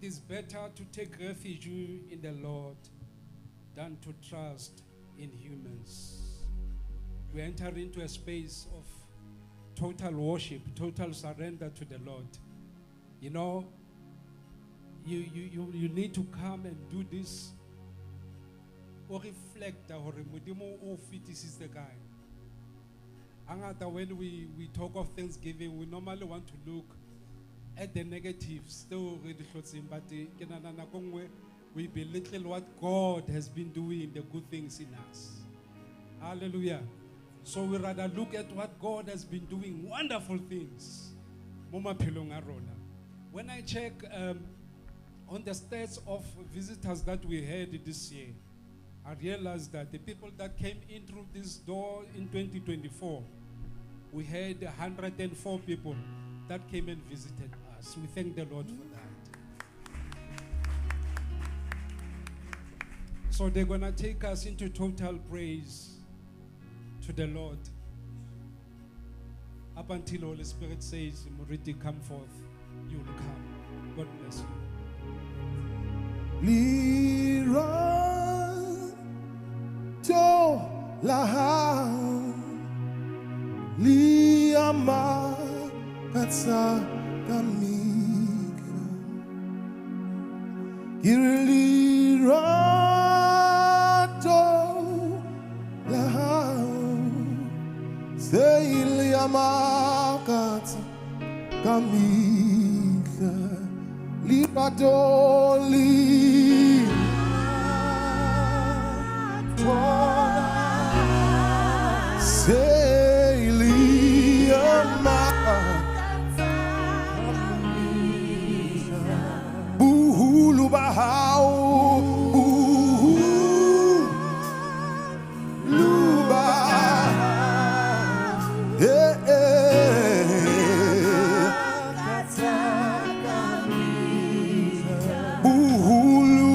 It is better to take refuge in the Lord than to trust in humans. We enter into a space of total worship, total surrender to the Lord. You know, you need to come and do this. Or reflect hore Modimo o fetisitse kae. Hangata when we talk of Thanksgiving, we normally want to look at the negatives tseo re di hlotseng, but ke nahana nako nngwe we belittle what God has been doing, the good things in us. Hallelujah. So we rather look at what God has been doing, wonderful things. Mo maphelong a rona. When I check on the stats of visitors that we had this year, I realized that the people that came in through this door in 2024, we had 104 people that came and visited us. We thank the Lord for that. So they're going to take us into total praise to the Lord. Up until Holy Spirit says, Muriti, come forth, you will come. God bless you. Lerato la hao, li ama katsa kamika. Lerato la hao, se li ama katsa kamika. Lerato li Buhulu bahau, buhulu bahau, eh eh. Buhulu.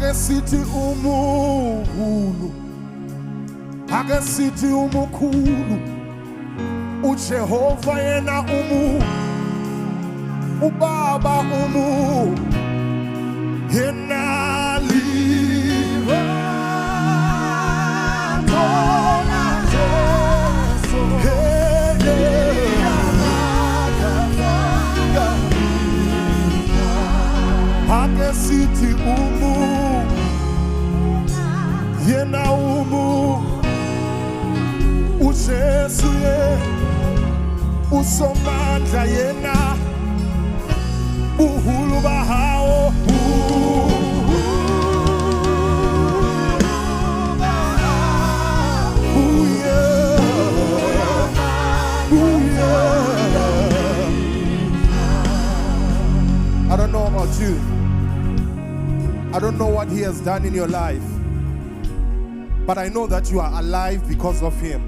Sithi umukhulu, ake sithi umukhulu, uJehova yena umu, ubaba umu, yena liva. Yena umu uJesu ye usomandla yena uhulu bahawo I don't know about you. I don't know what he has done in your life, but I know that you are alive because of him.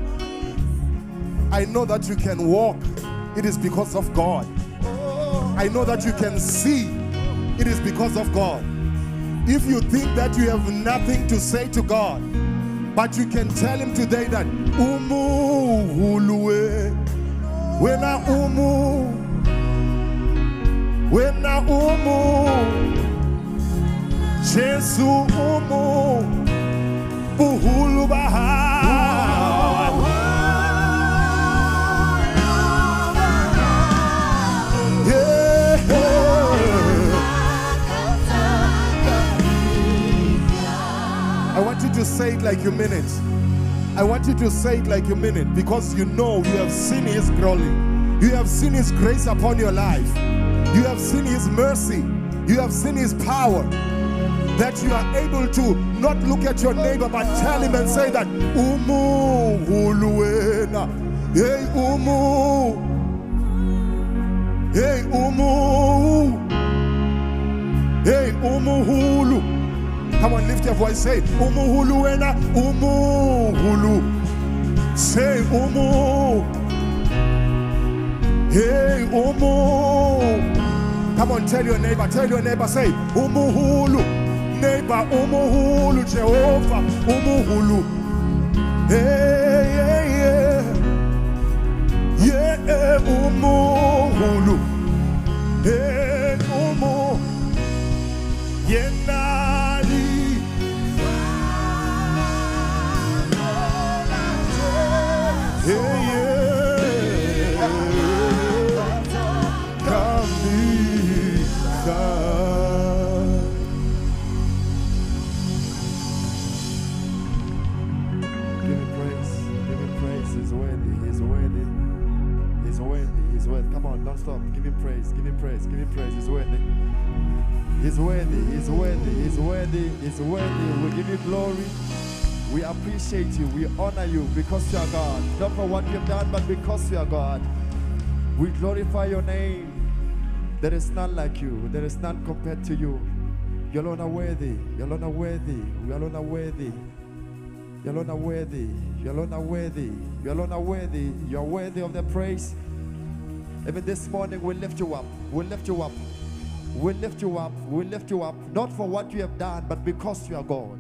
I know that you can walk. It is because of God. I know that you can see. It is because of God. If you think that you have nothing to say to God, but you can tell him today that umu huluwe wena umu wena umu Jesu umu buhulu baha. Yeah. I want you to say it like you mean it. I want you to say it like you mean it, because you know you have seen his glory. You have seen his grace upon your life. You have seen his mercy. You have seen his power. That you are able to not look at your neighbor, but tell him and say that umu huluwena, hey umu, hey umu, hey umu hulu. Come on, lift your voice. Say umu huluwena, umu hulu. Say umu, hey umu. Come on, tell your neighbor, say umuhulu. Neighbor, umuhulu, Jehovah, umuhulu. Hey, yeah, yeah. Yeah, umuhulu. Hey, umu. Yenali. Hey, yeah. Give him praise. Give him praise. He's worthy. He's worthy. He's worthy. He's worthy. Come on, don't stop. Give him praise. Give him praise. Give him praise. He's worthy. He's worthy. He's worthy. He's worthy. He's worthy. We give you glory. We appreciate you. We honor you because you are God. Not for what you've done, but because you are God. We glorify your name. There is none like you. There is none compared to you. You alone are worthy. You alone are worthy. You alone are worthy. You alone are worthy. You alone are worthy. You alone are worthy. You are worthy of the praise. Even this morning, we lift you up. We lift you up. We lift you up. We lift you up. Not for what you have done, but because you are God.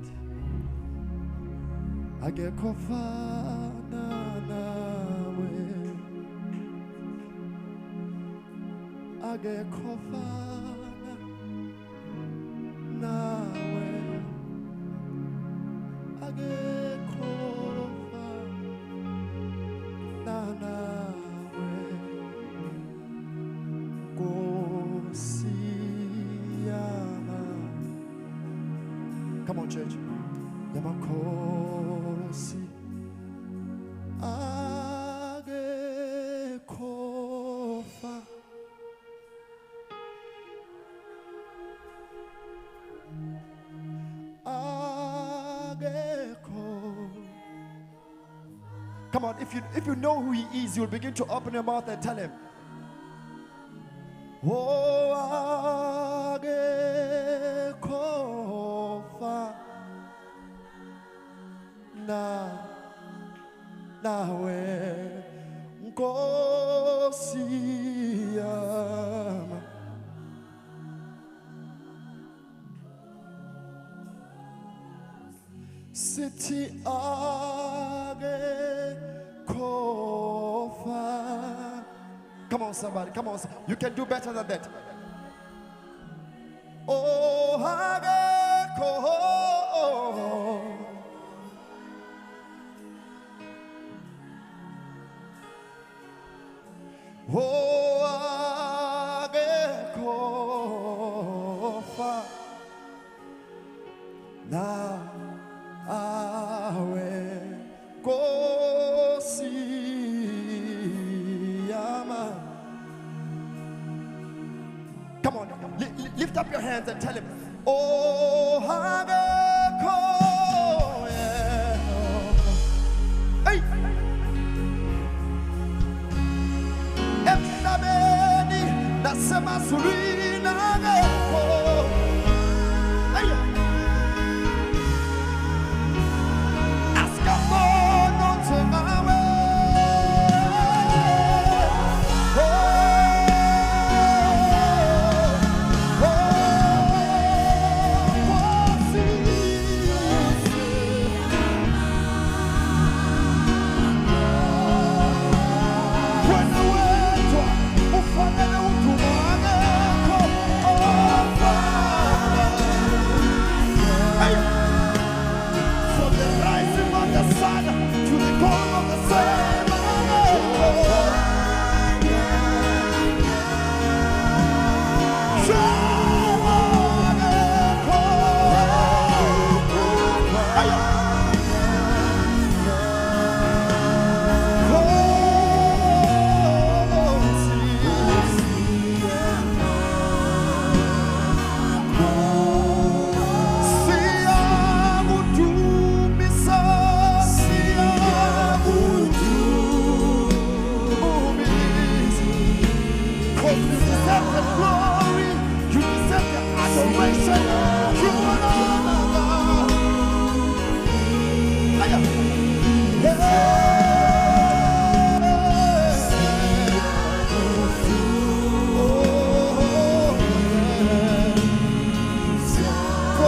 Come on, church. Yamakosi agekofa. Come on, if you know who he is, you'll begin to open your mouth and tell him. Oh, agekofa na nawe nkosi yami. Sithi agekofa. Come on, somebody. Come on. You can do better than that. Oh, agekofa. Oh, agekofa. Na Awe Nkosi yama. Come on, lift up your hands and tell him, oh, akekho yena. Hey! Emhlabeni nasemazulwini akekho. Hey! Asikabona njengawe. Oh, oh, Nkosi. Wena wedwa ufanele udumo, akekho ofana. Hey! From the rising of the sun to the going of the same, akekho. Akekho. Hey! Nkosi. Siyakudumisa, siyakudumisa. 'Cause you deserve the glory, you deserve the adoration, you alone are God. Aya. Yeah. Oh, yeah. Oh,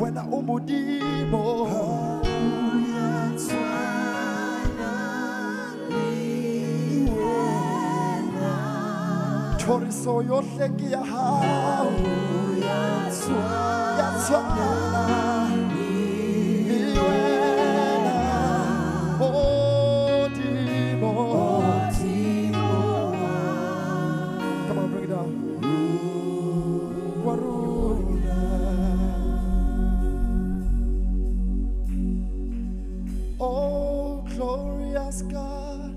Wena umudimo thoriso yohle ke ya hao ya tshwana le wena Modimo. Come on, bring it down. Wa rona. Oh, glorious God,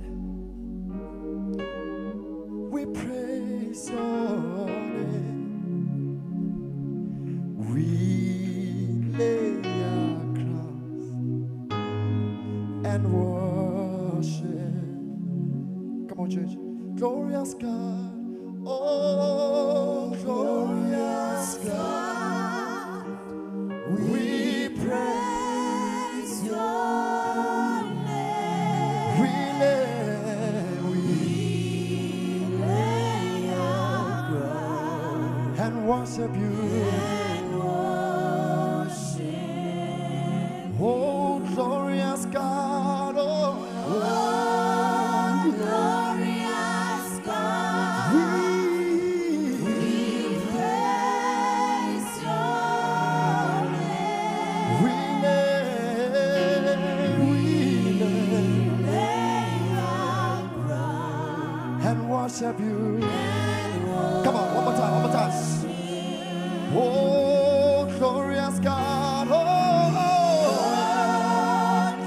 we praise your name. We lay our crowns and worship. Come on, church. Glorious God, oh, glorious God, we praise Your name. We lay, we Lay our crowns and worship you. and worship. Oh, glorious God, oh, Oh, glorious God, we praise your name. we lay, we lay Lay our crowns and worship you. and Come on, one more time, one more time. Oh, glorious God, oh, Oh,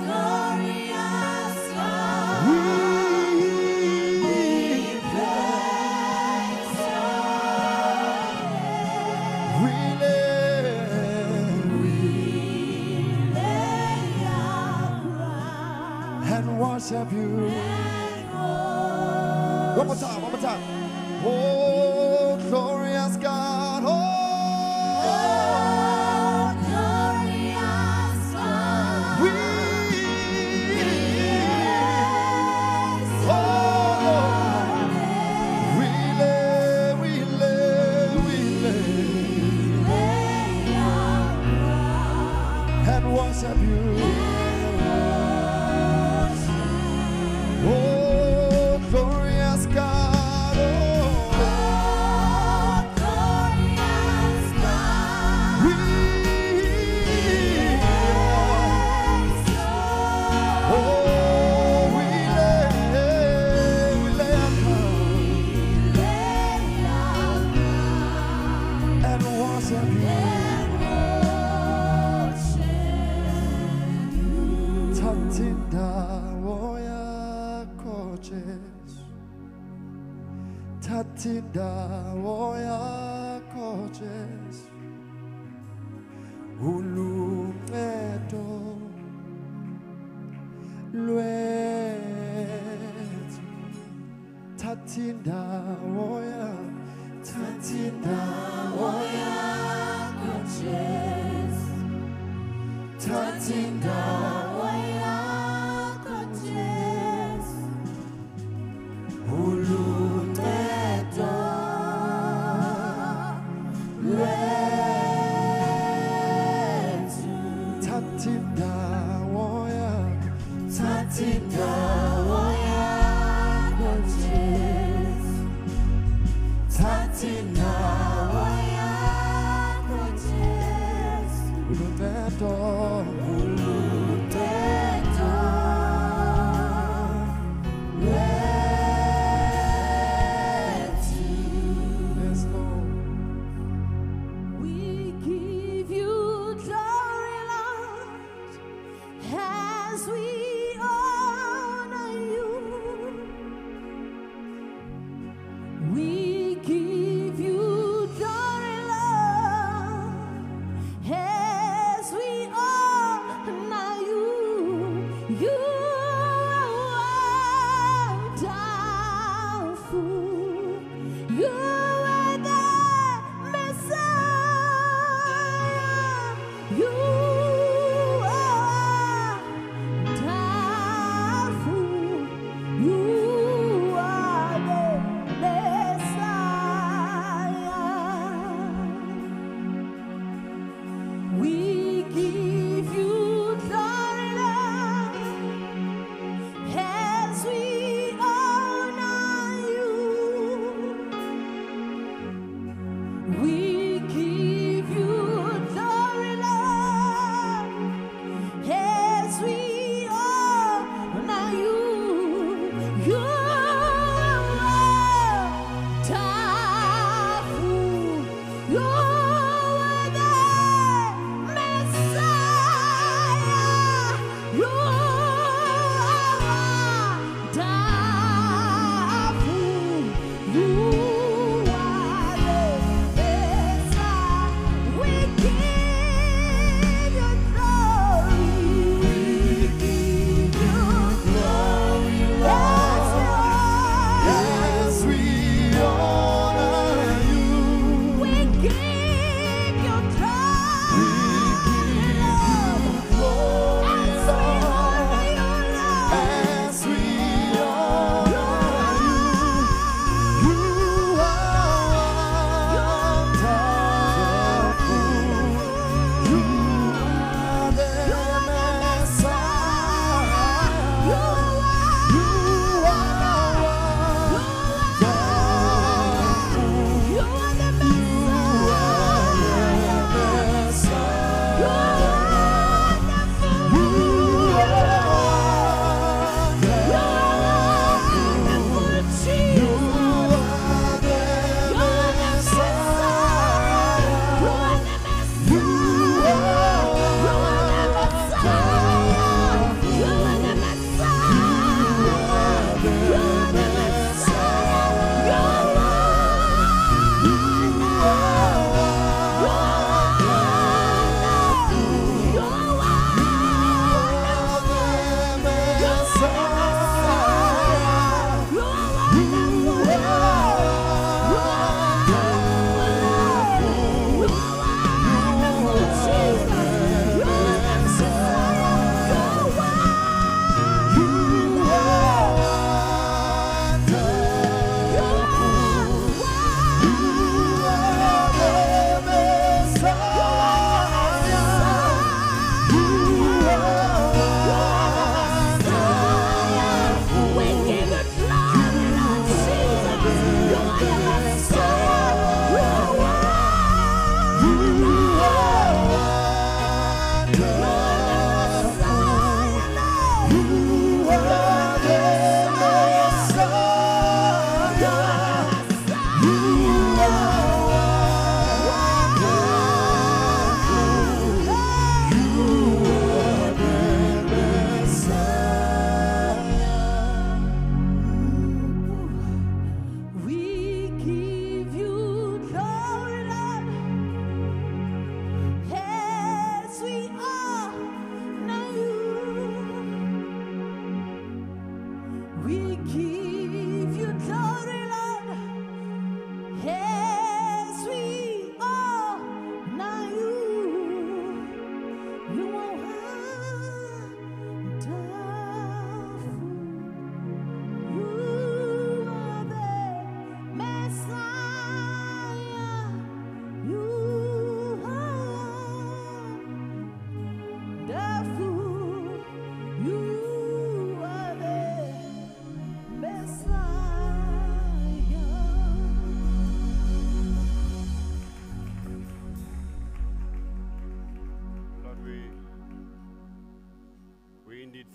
glorious God, we praise your name. we lay, we Lay our crowns and worship you. and worship. One more time, one more time. Oh, glorious God, oh, Oh, glorious God, we, praise oh, we lay, we lay, we lay, Lay our crowns and worship you. Oh, glorious God, oh, Oh, glorious worship you. Thatha indawo yakho Jesu. Thatha indawo yakho Jesu. Uluncedo lwethu. Thatha indawo yakho, thatha indawo yakho Jesu. Thatha indawo yakho Jesu. Uluncedo lwethu. Thatha indawo yakho, thatha Indawo yakho Jesu. Thatha indawo yakho Jesu. Uluncedo Uluncedo lwethu. Yes, Lord. We give you glory, Lord, as we honor you. We give you glory, Lord, as we honor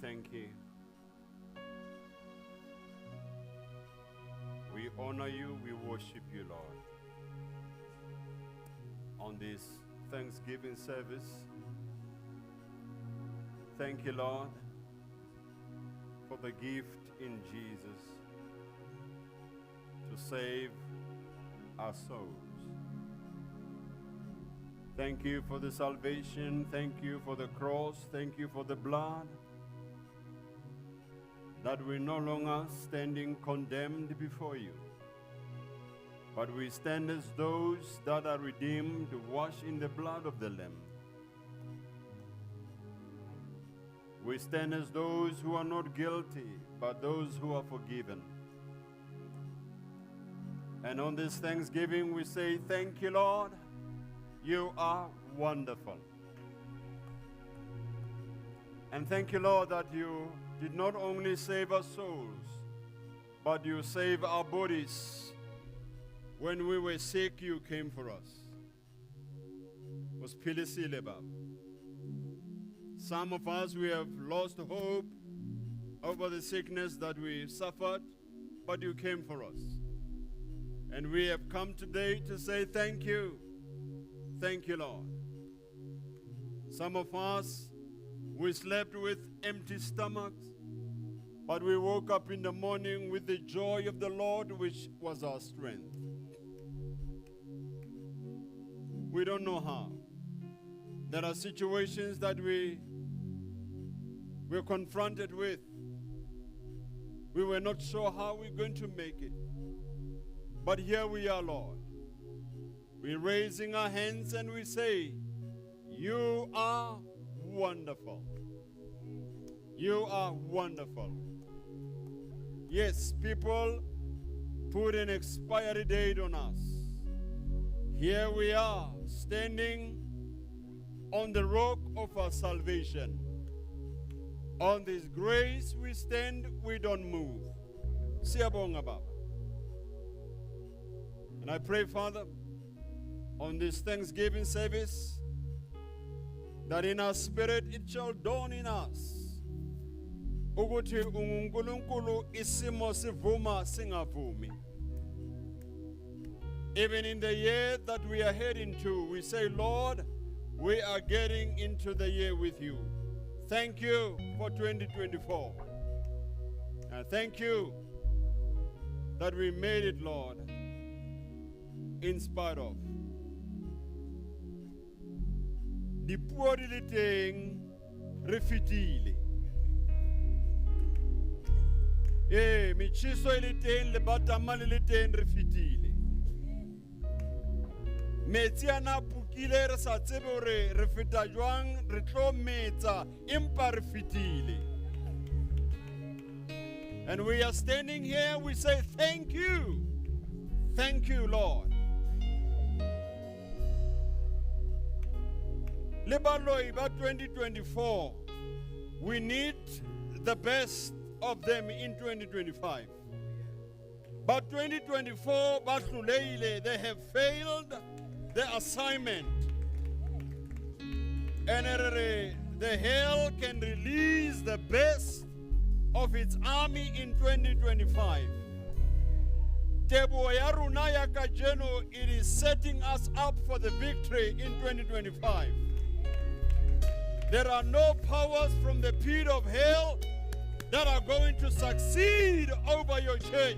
thank you. We honor you, we worship you, Lord. On this Thanksgiving service, thank you, Lord, for the gift in Jesus to save our souls. Thank you for the salvation. Thank you for the cross. Thank you for the blood, that we're no longer standing condemned before you, but we stand as those that are redeemed, washed in the blood of the Lamb. We stand as those who are not guilty, but those who are forgiven. And on this Thanksgiving, we say, thank you, Lord. You are wonderful. And thank you, Lord, that you did not only save our souls, but you save our bodies. When we were sick, you came for us. Was philisile, Baba. Some of us, we have lost hope over the sickness that we suffered, but you came for us. And we have come today to say thank you. Thank you, Lord. Some of us, we slept with empty stomachs, but we woke up in the morning with the joy of the Lord, which was our strength. We don't know how. There are situations that we're confronted with. We were not sure how we're going to make it. But here we are, Lord. We're raising our hands and we say, you are wonderful. You are wonderful. Yes, people put an expiry date on us. Here we are, standing on the rock of our salvation. On this grace we stand, we don't move. Siyabonga, Baba. And I pray, Father, on this Thanksgiving service, that in our spirit it shall dawn in us ukuthi unguNkulunkulu isimo sivuma singavumi. Even in the year that we are heading to, we say, Lord, we are getting into the year with you. Thank you for 2024. And thank you that we made it, Lord, in spite of. Dipuo di le teng, re fetile. Ee, metjheso e le teng, lebatama le le teng, re fetile. Metsi ana a pukile, re sa tsebe hore re feta jwang, re tlo metsa, empa re fetile. And we are standing here, we say thank you. Thank you, Lord. Le baloi ba 2024, we need the best of them in 2025. But 2024, ba hlolehile, they have failed the assignment. And the hell can release the best of its army in 2025. Teboho ya rona ya kajeno, it is setting us up for the victory in 2025. There are no powers from the pit of hell that are going to succeed over your church.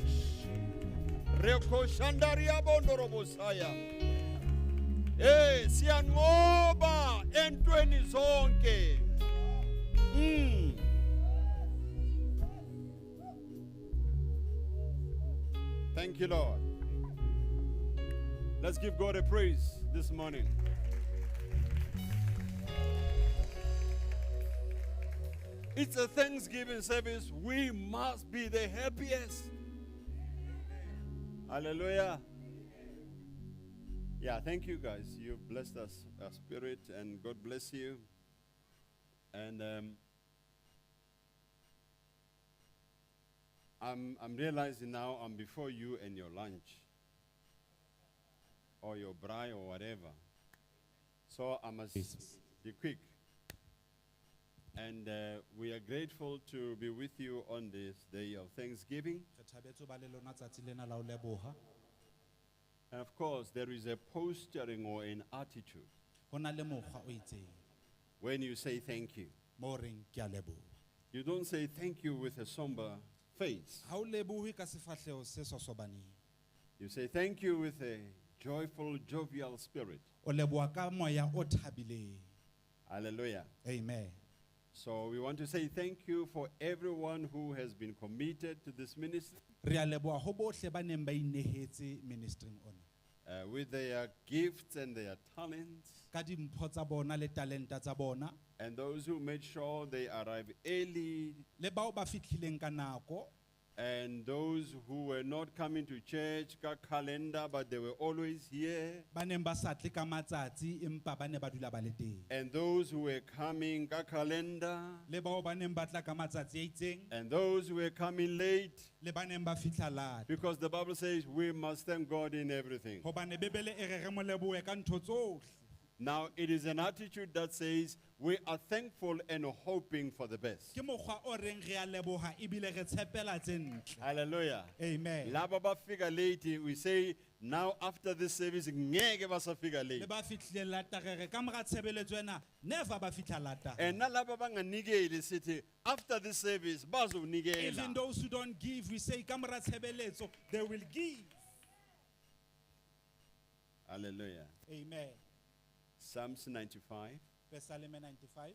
Reko shandaria bondorobosaya. Eh, siyanqoba entweni zonke. Thank you, Lord. Let's give God a praise this morning. It's a Thanksgiving service. We must be the happiest. Hallelujah. Yeah, thank you guys. You've blessed us, our spirit, and God bless you. And I'm realizing now I'm before you and your lunch or your braai or whatever. So I must be quick. And we are grateful to be with you on this day of Thanksgiving. Re thabetse ho ba le lona tsatsi lena la ho leboha. And of course, there is a posturing or an attitude Ho na le mokgwa o itseng when you say thank you. mo reng ke a leboha. You don't say thank you with a somber face. Ha o lebohe ka sefahleho se sosobaneng. You say thank you with a joyful, jovial spirit. O leboha ka moya o thabileng. Hallelujah. Amen. So we want to say thank you for everyone who has been committed to this ministry Re a leboha ho bohle ba neng ba inehetse ministering ona. with their gifts and their talents, Ka dimpho tsa bona le talenta tsa bona and those who made sure they arrive early, le bao ba fihlileng ka nako and those who were not coming to church, ka calendar, but they were always here, ba neng ba sa tle ka matsatsi empa ba ne ba dula ba le teng. and those who were coming ka calendar, Le bao ba neng ba tla ka matsatsi a itseng and those who were coming late, le ba neng ba fihla lata. because the Bible says we must thank God in everything. Hobane Bebele e re re mo lebohe ka ntho tsohle. Now, it is an attitude that says we are thankful and hoping for the best. Ke mokgwa o reng re a leboha ebile re tshepela tse ntle. Hallelujah. Amen. Laba bafika late, we say now after this service, ngeke basafika Le late. ba fihlileng lata re re ka mora tshebeletso ena never ba fihla lata. And nalaba banganikeli sithi after this service Even bazonikela. those who don't give, we say ka mora tshebeletso they will give. Hallelujah. Amen. Psalms 95, Pesaleme 95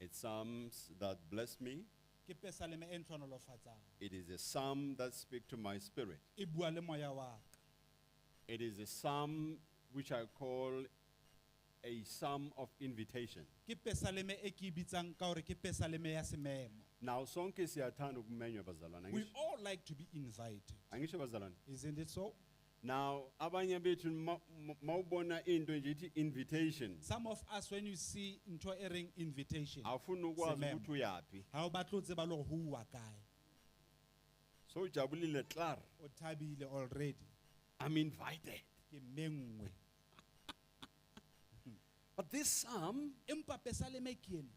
it's Psalms that bless me. ke pesaleme e ntlhonolofatsang. It is a psalm that speaks to my spirit. E bua le moya wa ka. It is a psalm which I call a psalm of invitation. Ke pesaleme e ke e bitsang ka hore ke pesaleme ya sememo. Now sonke siyathanda ukumenywa bazalwane. We angisho? all like to be invited. Angisho bazalwane. Isn't it so? Now abanye bethu mawubona into nje ithi invitation Some of us when you see ntho e reng invitation, awufuni ukwazi Sememo. ukuthi uyaphi. ha o batle ho tseba le hore ho uwa kae. So ujabulile klaar. O thabile already. I'm invited. Ke menngwe. But this psalm, Empa pesaleme ke ena.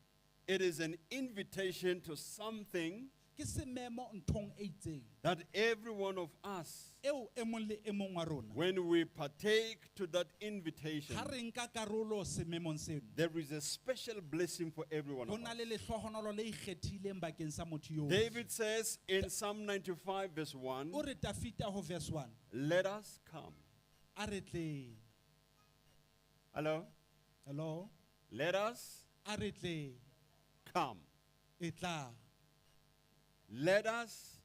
it is an invitation to something Ke sememo nthong e itseng. that every one of us, Eo e mong le e mong wa rona. when we partake to that invitation, Ha re nka karolo sememong seno. there is a special blessing for every one Ho of na us. le lehlohonolo le ikgethileng bakeng sa motho eo. David says in Psalm 95, verse 1, O re Tafita ho verse 1. let us come. A re tleng. Hello? Hello? Let us A re tleng. come. E tla. Let us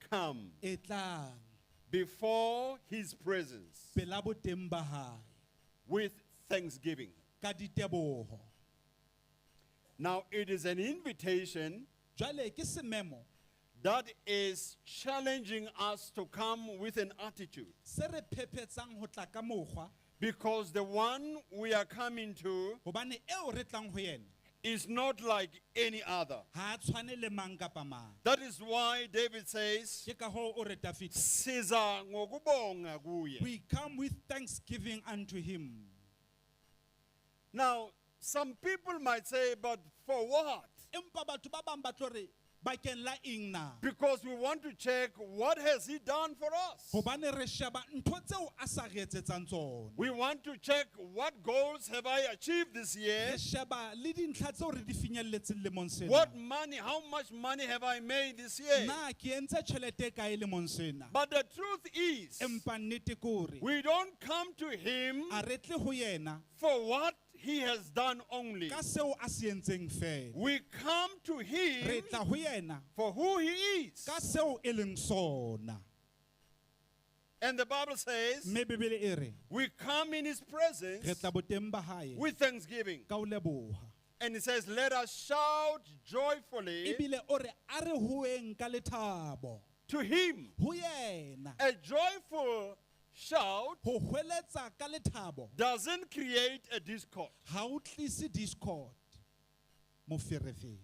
come E tlang. before his presence Pela boteng ba hae. with thanksgiving. Ka diteboho. Now, it is an invitation Jwale ke sememo that is challenging us to come with an attitude se re phephetsang ho tla ka mokgwa because the one we are coming to hobane eo re tlang ho yena is not like any other. ha a tshwane le mang kapa mang. That is why David says, Ke ka hoo o re Tafita, Siza ngokubonga kuye. we come with thanksgiving unto him. Now, some people might say, but for what? Empa batho ba bang ba tlo re bakeng la eng na? Because we want to check what has he done for us. Hobane re sheba ntho tseo a sa re etsetsang tsona. We want to check what goals have I achieved this year? Re sheba le dintlha tseo re di finyelletseng lemong sena. What money, how much money have I made this year? Na ke entse tjhelete e kae lemong sena? But the truth is, Empa nnete ke hore we don't come to him a re tle ho yena for what he has done only. ka seo a se entseng feela. We come to Re him tla ho yena for who he is. ka seo e leng sona. And the Bible says, Mme Bebele e re we come in his re presence tla boteng ba hae with thanksgiving. ka ho leboha. And it says, let us shout joyfully Ebile o re a re hoeng ka lethabo to him. ho yena. A joyful shout Ho hweletsa ka lethabo doesn't create a discord. ha o tlise discord moferefere.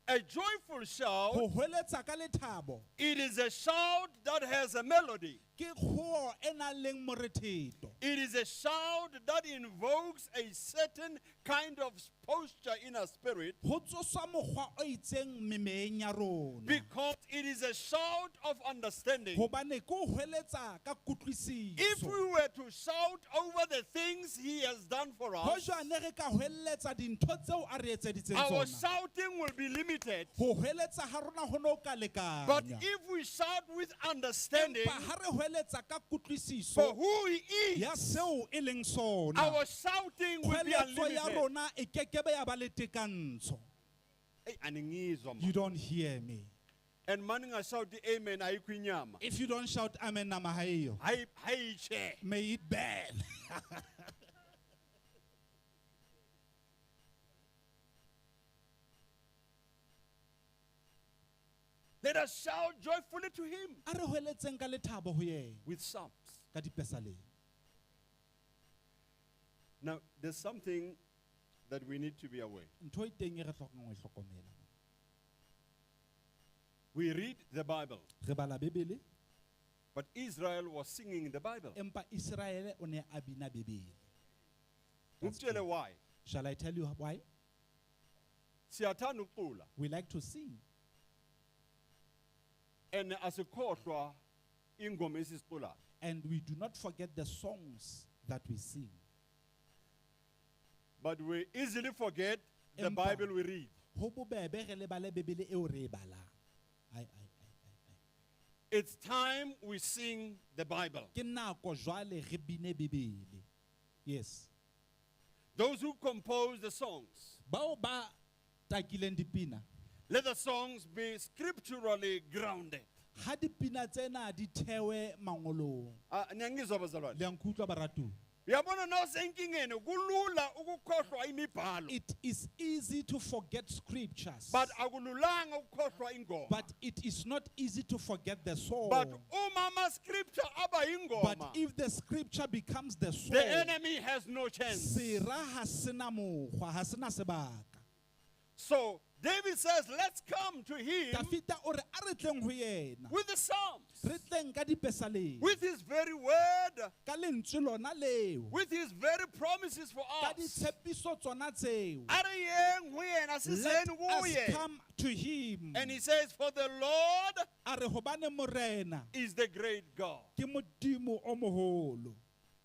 A joyful shout, Ho hweletsa ka lethabo it is a shout that has a melody. Ke kgoho e nang leng morethetho. It is a shout that invokes a certain kind of posture in our spirit Ho tsoswa mokgwa o itseng memeyeng ya rona. because it is a shout of understanding. Hobane ke ho hweletsa ka If kutlwisiso. we were to shout over the things he has done for us, Hoja ne re ka hweletsa dintho tseo a re etseditseng our tsona. shouting will be limited. Ho hweletsa ha rona ho no ka But lekanya. if we shout with understanding Empa ha re hweletsa ka for kutlwisiso who he is, ya seo e leng sona. our shouting will be Kgweletso ya unlimited. rona e kekebe ya ba le tekantsho. Hey, aningizwa ma. You don't hear me. And mani ngashout amen ayikho inyama. If you don't shout amen nama ha eyo. Hayi hayitshe. May it burn. Let us shout joyfully to him A re hweletseng ka lethabo ho yena with psalms. ka dipesaleng. Now, there's something that we need to be aware. Ntho e teng e re hlokang ho e hlokomela. We read the Bible, Re bala Bibele but Israel was singing the Bible. empa Israel o ne a bina Bibele. That's Ngikutshele true. why? Shall I tell you why? Siyathanda ukucula We like to sing and asikhohlwa ingoma esiziculayo. and we do not forget the songs that we sing. But we easily forget the Empa- Bible we read. Ho bobebe re lebale Bibele eo re e balang. Ai, ai, ai, ai, ai. It's time we sing the Bible. Ke nako jwale re bine Bibele. Yes. Those who compose the songs, Bao ba takileng dipina, let the songs be scripturally grounded. ha dipina tsena di thewe mangolong. Ah, niyangizwa bazalwane? Le a nkutlwa baratuwa? Uyabona nawusenkingeni kulula ukukhohlwa imibhalo, It is easy to forget scriptures. but akululanga ukukhohlwa ingoma. But it is not easy to forget the song. But uma ama-scripture aba But yingoma, if the scripture becomes the song, the enemy has no chance. sera ha sena mokgwa, ha sena sebaka. So David says, let's come to him Dafita o re a re tleng ho yena. with the psalms, Re tleng ka dipesaleng. with his very word, Ka lentswe lona leo. with his very promises for Ka us. ditshepiso tsona tseo. A re yeng ho yena, Let sizeni us kuye. come to him. And he says, for the Lord A re hobane morena is the great God ke Modimo o moholo.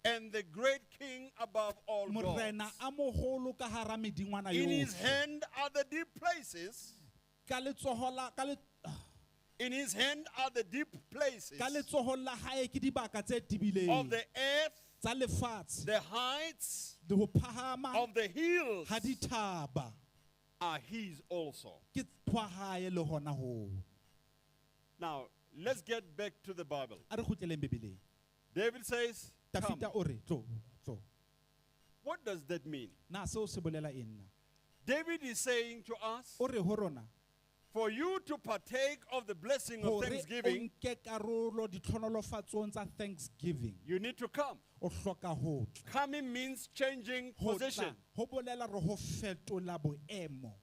and the great King above all Morena gods. a moholo ka hara medingwana In his yohle. hand are the deep places. Ka letsoho la ka le In his hand are the deep places ka letsoho la hae ke dibaka tse of tebileng the earth, tsa lefatshe the heights le ho phahama of the hills ha dithaba are his also. ke tshwa hae le hona hoo. Now, let's get back to the Bible. A re kgutleleng Bibeleng. David says, come. Dafita o re tlo tlo. What does that mean? Na seo se bolela eng na? David is saying to us, O re ho rona for you to partake of the blessing of hore o thanksgiving, nke karolo ditlhonolofatsong tsa thanksgiving you need to come. o hloka ho tla. Coming means changing Ho tla position. ho bolela hore ho fetola boemo.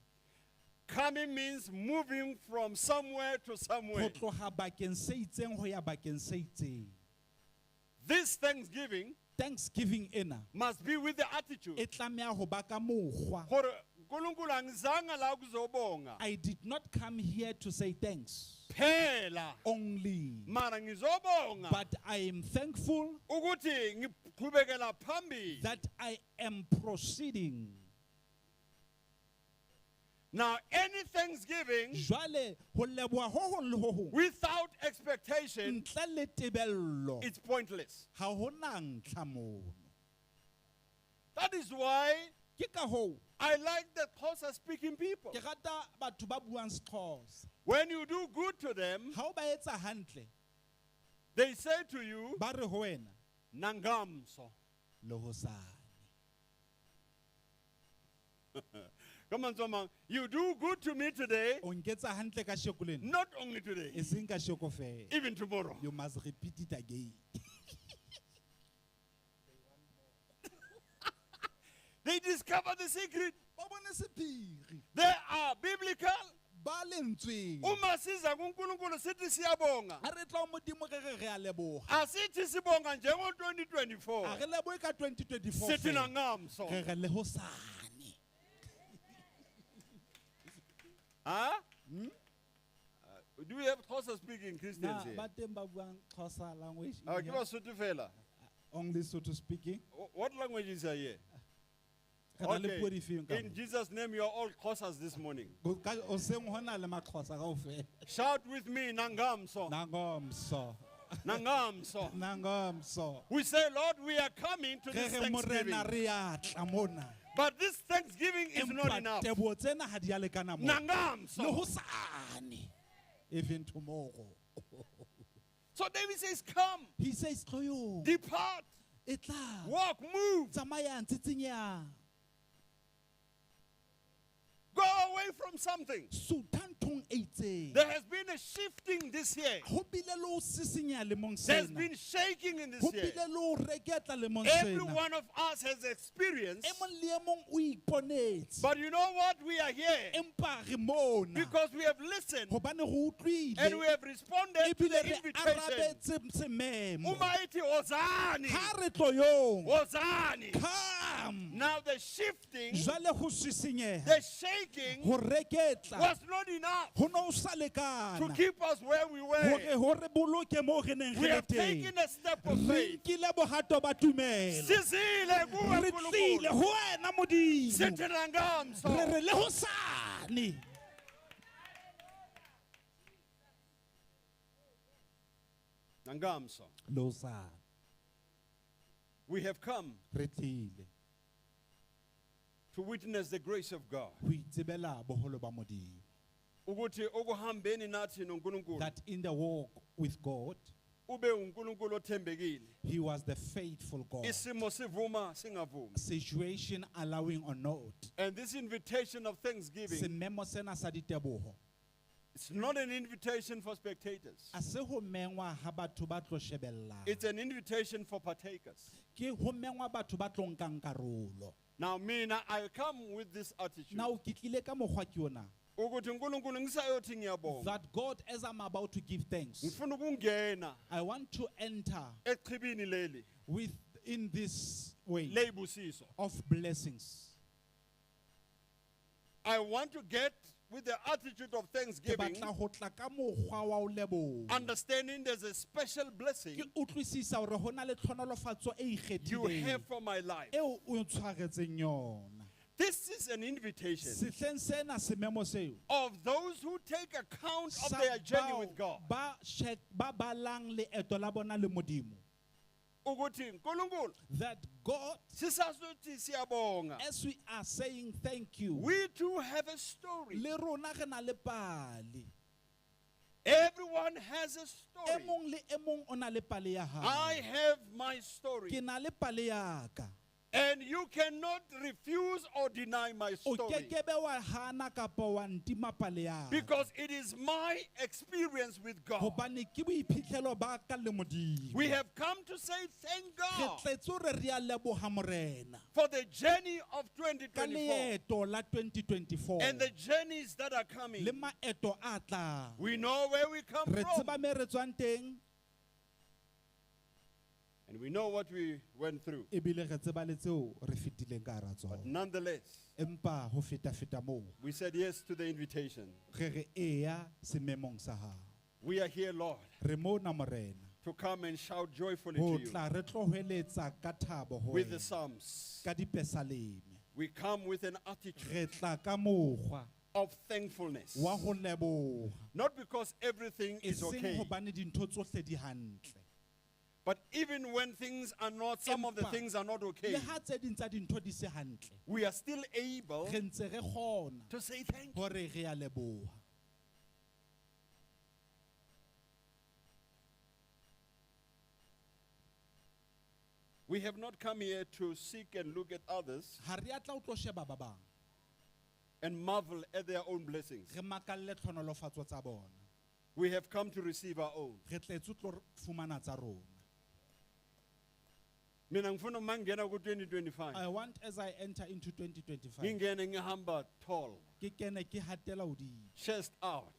Coming means moving from somewhere to Ho somewhere. tloha bakeng se itseng ho ya bakeng se itseng. This thanksgiving Thanksgiving ena must be with the attitude. e tlameha ho ba ka mokgwa. Gore uNkulunkulu angizange la ukuzobonga I did not come here to say thanks phela only, mara ngizobonga but I am thankful ukuthi ngiqhubekela phambili. that I am proceeding. Now any thanksgiving Jwale ho leboha ho hong le ho hong without expectation ntle le tebello it's pointless. ha ho na ntlha mono. That is why Ke ka hoo I like the Xhosa speaking people. ke rata batho ba buang Sexhosa. When you do good to them, Ha o ba etsa hantle, they say to you, ba re ho wena Nangamso. le hosane. Come on, someone. You do good to me today, O nketsa hantle ka sheko lena. not only today, E seng ka sheko feela. even tomorrow. You must repeat it again. They discover the secret. Ba bone sephiri. They are biblical, Ba Ba lentsweng. Uma siza kuNkulunkulu sithi siyabonga. Ha re tla ho Modimo re re re a leboha. Asithi sibonga A njengo-2024. re lebohe ka 2024 Sithi fela. nangamso. Re re le hosane. Huh? Do we have Xhosa speaking Christians Na here? ba teng ba buang Xhosa language in Give here? us Sotho fela. Only Sotho speaking. What languages are here? Re na le puo difeng ka In mo? Jesus' name, you are all Xhosas this morning. Hoseng hona le maXhosa kaofela. Shout with me, Nangamso. Nangomso. Nangamso. Nangomso. We say, Lord, we are coming to Re this re morena Thanksgiving. re a tla mona. But this Thanksgiving is not Empa enough. teboho tsena ha di a lekana mona. Le Nangamso. hosane. Even tomorrow. So David says, come, He says, tloyong. depart, E tla. walk, move, Tsamayang, tsitsinyang. go away from something. Sutha nthong e itseng. There has been a shifting this year. Ho bile le ho sisinya lemong There's sena. been shaking in this Ho year. bile le ho reketla lemong Every sena. one of us has experienced. E mong le e mong o iponetse. But you know what? We are here Empa re mona. because we have listened Hobane re utlwile. and we have responded to Ebile the re invitation. arabetse sememo. Umaiti Ozani. Ha re tloyong. Ozani. Come. Now the shifting, Jwale ho sisinyeha. the shaking Ho reketla. was not enough Ho no sa to lekana. keep us where we were. Hore ho re boloke moo re neng We re le have teng. taken a step of Re faith. nkile bohato ba tumelo. Sizile kuwe Re tlile Nkulunkulu. ho wena Modimo. Sithi nangamso. Re re le hosane. Nangamso. Le hosane. We have come Re tlile to witness the grace of God. ho itsebela boholo ba Modimo. Ukuthi okuhambeni nathi noNkulunkulu That in the walk with God, ube uNkulunkulu othembekile. he was the faithful God. Isimo sivuma singavumi. Situation allowing or not. And this invitation of thanksgiving, Sememo sena sa diteboho. it's not an invitation for spectators. A se ho mengwa ha batho ba tlo shebellang. It's an invitation for partakers. Ke ho mengwa batho ba tlo nkang karolo. Now mina I come with this attitude. Now ke tlile ka mokgwa ke ona. Ukuthi uNkulunkulu ngisayothi ngiyabonga. That God, as I'm about to give thanks, Ngifuna ukungena I want to enter echibini leli with in this way leyibusiso. of blessings. I want to get with the attitude of Ke thanksgiving, batla ho tla ka mokgwa wa ho leboha. understanding there's a special blessing Ke utlwisisa hore ho na le tlhonolofatso e you ikgethileng have for my life. eo o ntshwaretseng yona. This is an invitation Sehleng sena sememo seo of those who take account of sa their journey bao with God. ba ba balang leeto la bona le Modimo. Ukuthi uNkulunkulu That God, sisazothi siyabonga. as we are saying thank you, We too have a story. le rona re na le pale. Everyone has a E story. mong le e mong o na le pale ya I hae. have my story. Ke na le pale ya ka. And you cannot refuse or deny my O story. kekebe wa hana kapa wa ntima pale ya ka. Because it is my experience with God. Hobane ke boiphihlelo ba ka le Modimo. We have come to say thank Re God tletse hore re a leboha Morena for the journey of ka 2024 leeto la 2024 and the journeys that are coming. le maeto a tlang. We know where we come Re from tseba me re tswang teng and we know what we went through. ebile re tseba le tseo re fetileng ka hara tsona. Nonetheless, Empa ho feta-feta moo, we said yes to the invitation. re re eya sememong sa hao. We are here, Lord, Re mona Morena to come and shout joyfully ho to you tla re tlo hweletsa ka thabo ho with the wena, Psalms. ka dipesaleme. We come with an attitude Re tla ka mokgwa of thankfulness. wa ho leboha. Not because everything is Eseng okay, hobane dintho tsohle di hantle. but even when things are not, some of the Empa, things are not okay, Le ha tse ding tsa dintho di se hantle, we are still able re ntse re kgona to say thank you. hore re a leboha. We have not come here to seek and look at others Ha re a tla o tlo sheba ba bang, and marvel at their own blessings. re makalle tlhonolofatso tsa bona. We have come to receive our own. Re tletse ho tlo fumana tsa rona. Mina ngifuna uma ngingena ku-2025 I want as I enter into 2025, ngingene ngihamba tall, ke kene ke hatela hodimo, chest out,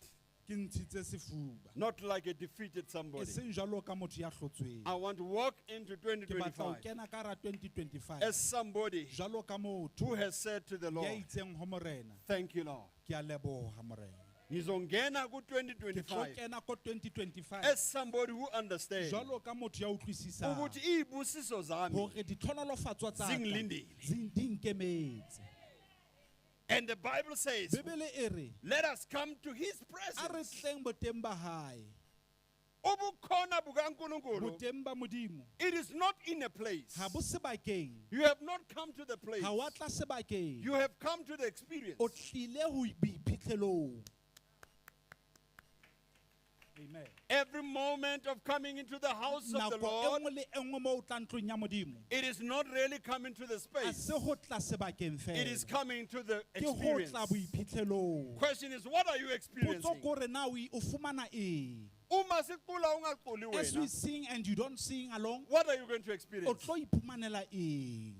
ke ntshitse sefuba. not like a defeated E somebody. seng jwalo ka motho ya hlotsweng. I want to walk into Ke batla ho 2025 kena ka hara 2025 as somebody jwalo ka who motho has said to the ya Lord, itseng ho Morena, thank you, Lord. ke a leboha Morena. Ngizongena Ke tlo ku-2025 kena ko 2025 as somebody who understands jwalo ka motho ya utlwisisang ukuthi izibusiso zami hore ditlhonolofatso tsa ka Zingilindile. di nkemetse. And the Bible says, Bibele e re let us come to his a re presence. tleng boteng ba hae, Ubukhona bukaNkulunkulu, boteng ba Modimo it is not in a place. ha bo sebakeng, You have not come to the place. ha wa tla sebakeng, You have come to the experience. o tlile ho boiphihlelong. Amen. Every moment of coming into the house of the Nako e Lord, nngwe le e nngwe mo o tlang ntlong ya Modimo, it is not really coming to the a space. se ho tla sebakeng It is feela, coming to the ke ho experience. tla boiphihlelong. Question is, what are you Potso experiencing? ke hore na o fumana eng? Uma sicula ungaculi As we wena, sing and you don't sing along, what are you going to o experience? tlo iphumanela eng?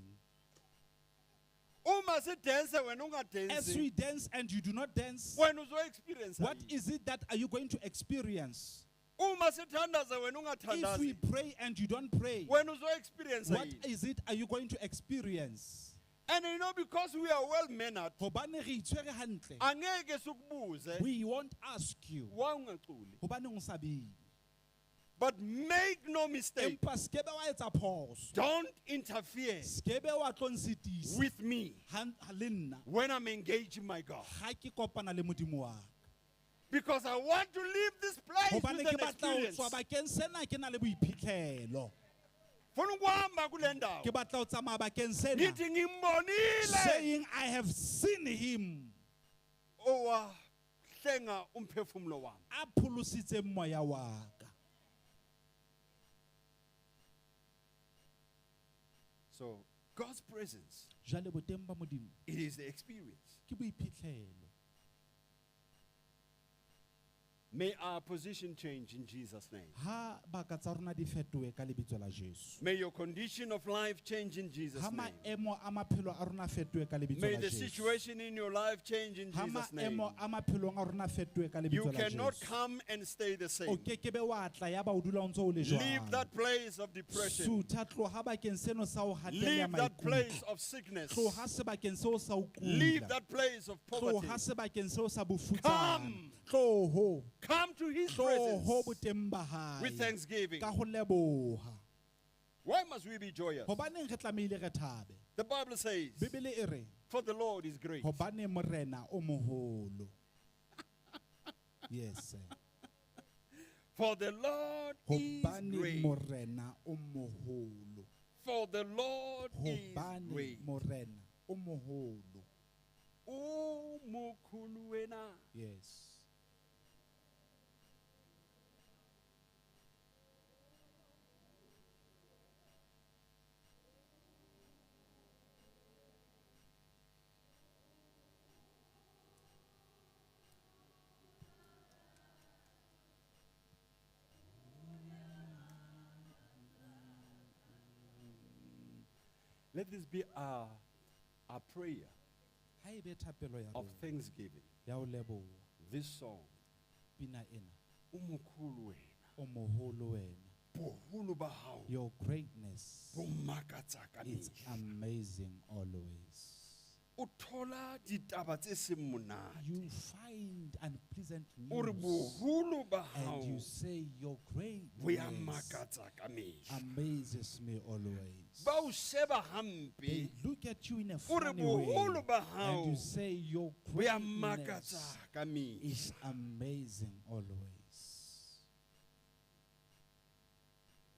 Uma sidense wena As ungadensi, we dance and you do not dance, wena uzo-experience what yini? is it that are you going to experience? Uma sithandaza wena If we ungathandazi, pray and you don't pray, wena uzo-experience what yini? is it are you going to experience? And you know, because we are well mannered, Hobane re itshwere hantle, angeke sikubuze we won't ask you. why ungaculi. Hobaneng o sa bine? But make no mistake, Empa skebe wa etsa phoso. don't interfere Skebe wa tlo nsitisa with me le nna when I'm engaging my God. ha ke kopana le Modimo wa ka. Because I want to leave this place Hobane with ke an batla ho experience. tswa bakeng sena ke na le boiphihlelo. Funa ukuhamba kule ndawo. Ke batla ho tsamaya bakeng sena Ngithi ngimbonile saying I have seen him owahlenga umphefumulo wami. a pholositseng moya wa ka. So God's presence, Jwale boteng ba Modimo it is the experience. ke boiphihlelo. May our position change in Jesus' name. Ha baka tsa rona di fetohe ka lebitso la Jesu. May your condition of life change in Jesus' Ha name. maemo a maphelo a rona a fetohe ka lebitso May la the Jesu. situation in your life change in Ha Jesus' name. maemo a maphelong a rona a fetohe ka You lebitso la cannot Jesu. come and stay the O same. kekebe wa tla ya ba o dula o ntso o le Leave jwalo. that place of depression. Sutha tloha bakeng seno sa ho hatella Leave that maikutlo. place of sickness. Tloha sebakeng seo sa ho Leave kula. that place of poverty. Tloha sebakeng seo sa bofutsana. Come. Tloho. Come to his Tloho presence boteng ba hae. with thanksgiving. Ka ho leboha. Why must we be joyous? Hobaneng re tlamehile re thabe? The Bible says, Bibele e re for the Lord is great. hobane morena o moholo. Yes. Sir. For the Lord is Hobane great. morena o moholo. For the Lord is Hobane great. morena o moholo. O mokhulu wena. Yes. Let this be our prayer Ha ebe thapelo ya of rona thanksgiving. ya ho leboha This song. pina ena O mokhulu wena. o moholo wena. Boholo ba hao Your greatness bo makatsa ka is mehla. amazing always. O thola ditaba tse seng monate. You find unpleasant O re news boholo ba hao and you say your bo ya greatness makatsa ka mehla. amazes me always. Ba o sheba They hampe. look at you in a O re funny way boholo ba and you hao say your bo ya greatness makatsa ka mehla. is amazing always.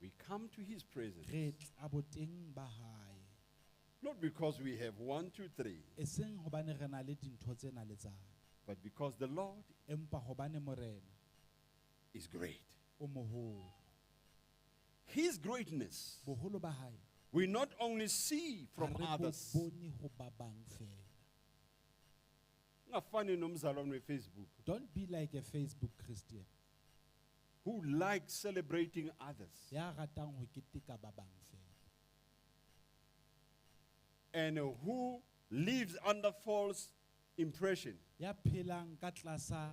We come to his presence Re tla boteng ba hae. not because we have 1, 2, 3, E seng hobane re na le dintho tsena le tsane, but because the Lord empa hobane morena is great. o moholo. His greatness Boholo ba hae we not only see ha from re bo others. bone ho ba bang feela. Ungafani nomzalwane weFacebook Don't be like a Facebook Christian who likes celebrating others. ya ratang ho keteka ba bang feela. And who lives under false impression. Ya phelang ka tlasa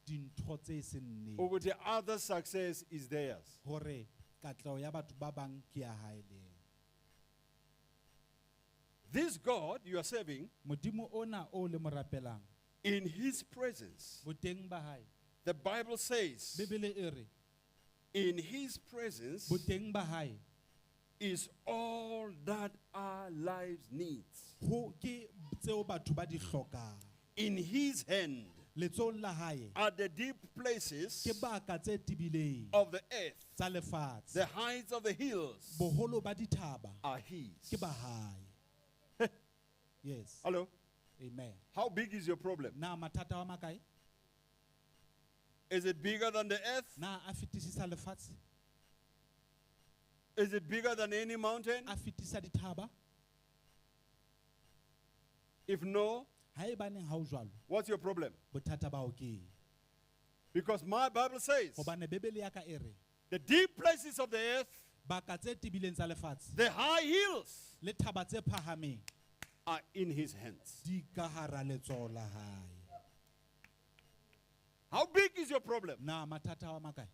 dintho tse seng nnete. Ukuthi other success is theirs. Hore katleho ya batho ba bang ke ya hae le yena. This God you are serving, Modimo ona o le mo rapelang, in his presence, boteng ba hae. The Bible says, Bibele e re, in his presence boteng ba hae is all that our lives needs. Ho ke tseo batho ba di hlokang. In his hand Letsohong la hae are the deep places ke baka tse tebileng of the earth. tsa lefatshe. The heights of the hills Boholo ba dithaba are his. ke ba hae. Yes. Hello? Amen. How big is your problem? Na mathata wa makae? Is it bigger than the earth? Na a fetisisa lefatshe? Is it bigger than any mountain? A fetisa dithaba? If no, Haebaneng ha o jwalo, what's your problem? Bothata ba hao ke eng? Because my Bible says, Hobane Bibele ya ka e re, the deep places of the earth, baka tse tebileng tsa lefatshe, the high hills le thaba tse phahameng are in his hands. di ka hara letsoho la hae. How big is your problem? Na mathata wa makae?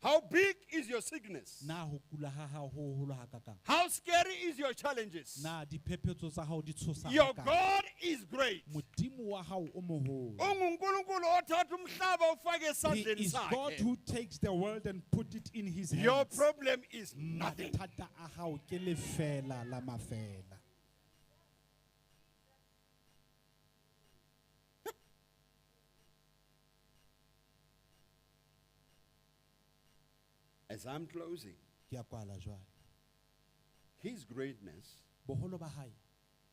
How big is your sickness? Na ho kula ha hao ho hoholo hakakang? How scary is your challenges? Na diphephetso tsa hao di tshosa Your hakakang? God is great. Modimo wa hao o moholo. UnguNkulunkulu othatha umhlaba ufake He esandleni is God sakhe. who takes the world and put it in his Your hands. problem is nothing. Mathata a hao ke lefela la mafela. As I'm closing, Ke a kwala jwale. his greatness, Boholo ba hae,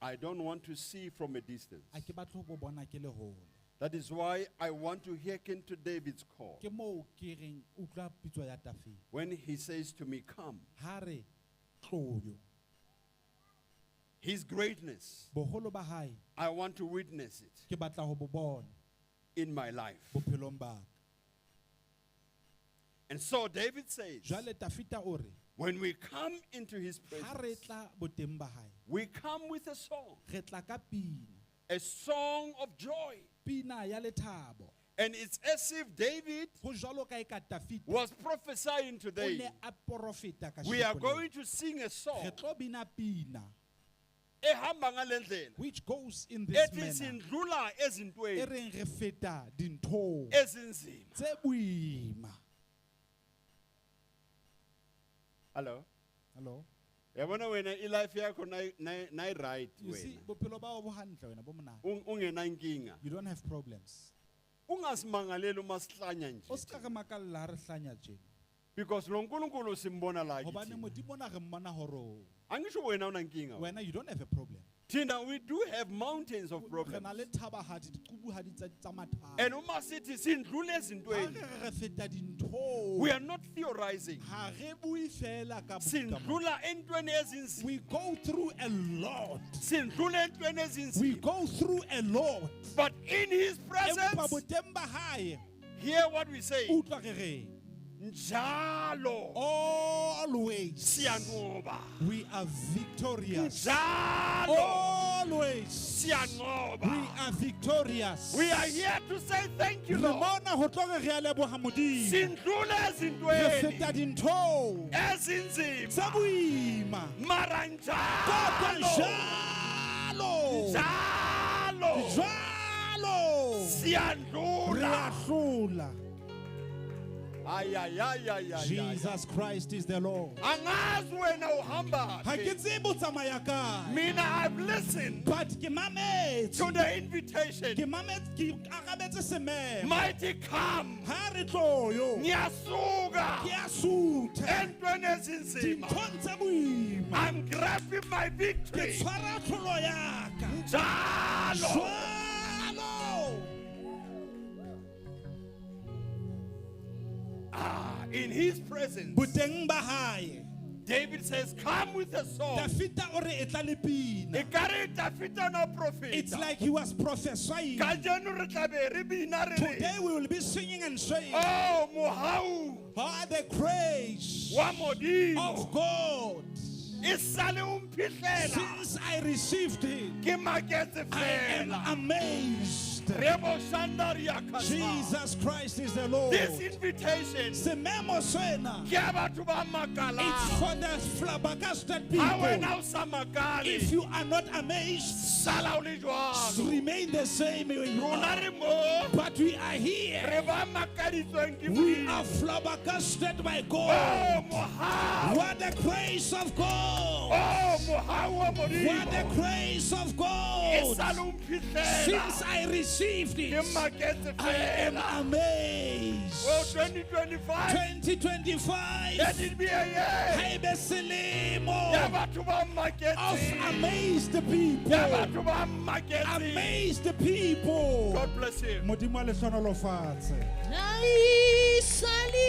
I don't want to see from a distance. a ke batle ho bo bona ke le hole. That is why I want to hearken to David's call. Ke moo ke reng utlwa pitso ya Tafele. When he says to me, come. Ha re tloyo. His greatness, Boholo ba hae, I want to witness it ke batla ho bo bona in my life. bophelong ba ka. And so David says, Jwale Tafita o re, when we come into his ha re presence, tla boteng ba hae, we come with a song, re tla ka pina, a song of joy. pina ya lethabo. And it's as if David Ho jwalo ka e ka Tafita was prophesying o today. ne a porofeta ka We are lena. going to sing a song Re tlo bina pina ehamba ngale ndlela which goes in this ethi manner. sindlula E ezintweni reng re feta dinthong ezinzima. tse boima. Hello. Hello. Yabona wena ilife yakho nayi right You see, wena. bophelo ba hao bo hantle wena, bo monate. Ungenankinga. You don't have problems. Ungasimangaleli uma sihlanya O nje. ska re makalla ha re hlanya tjena. Because lo nkulunkulu simbona la Hobane kithi. Modimo ona re mmona ho rona. Angisho wena unankinga. Wena you don't have a problem. Thina we do have mountains of Re problems. na le thabahadi, diqubuhadi tsa mathata. And uma sithi sindlula Ha ezintweni, re re feta dinthong, we are not theorizing. ha re bue fela ka buka mona. Sindlula entweni ezinzima. We go through a lot. Sindlula entweni We ezinzima. go through a lot. But in his Empa presence, boteng ba hae, hear what we say. utlwa re reng? Njalo Always siyanqoba. we are victorious. Njalo Always we siyanqoba. are victorious. We are here to say thank you, Re Lord. mona ho tlo re re a leboha Modimo. Sindlula Re ezintweni feta dinthong ezinzima. tse boima. Mara Kodwa njalo, njalo, njalo jwalo re siyandlula. a hlola. Ay ay ay ay ay. ay. Jesus Christ is the Lord. Angazi wena uhamba Ha ke phi. tsebe o tsamaya kae. Mina I've listened But ke mametse. to the invitation. Ke mametse, ke arabetse sememo. Mighty come. Ha re tlo yo. Ngiyasuka Ke a sutha. entweni ezinzima. Dinthong tse boima. I'm grabbing my Ke victory. tshwara tlholo ya ka. Njalo. Jwalo. Ah, in his presence. Boteng ba hae. David says, come with a song. Dafita o re e tla le pina. Ekare Dafita no It's profeta. like he was prophesying. Kajeno re tla be re bina re re, Today we will be singing and saying, Oh, mohau by the grace wa Modimo of God. E sale o mphihlela. Since I received it, Ke maketse I am fela. amazed. Rebo shandaria kasa. Jesus Christ is the Lord. This invitation Sememo sena. ke ya batho ba makalang. It's for the flabbergasted Ha wena people. o sa makale, If you are not amazed, sala o le jwalo. remain the same way you Rona are. re mo, But we are here. re ba makaditsweng ke We Modimo. are flabbergasted by Oh, God. mohau. What the grace of God. Oh, mohau wa What the Modimo. grace of E God. sale o mphihlela. Since I received it, Ke maketse I am fela. amazed. Oh, 2025, 2025, let it be a year haebe selemo ya batho ba of maketseng. amazed people. Ya batho ba maketseng. Amazed people. God bless you. Modimo a le hlohonolofatse. Naisali.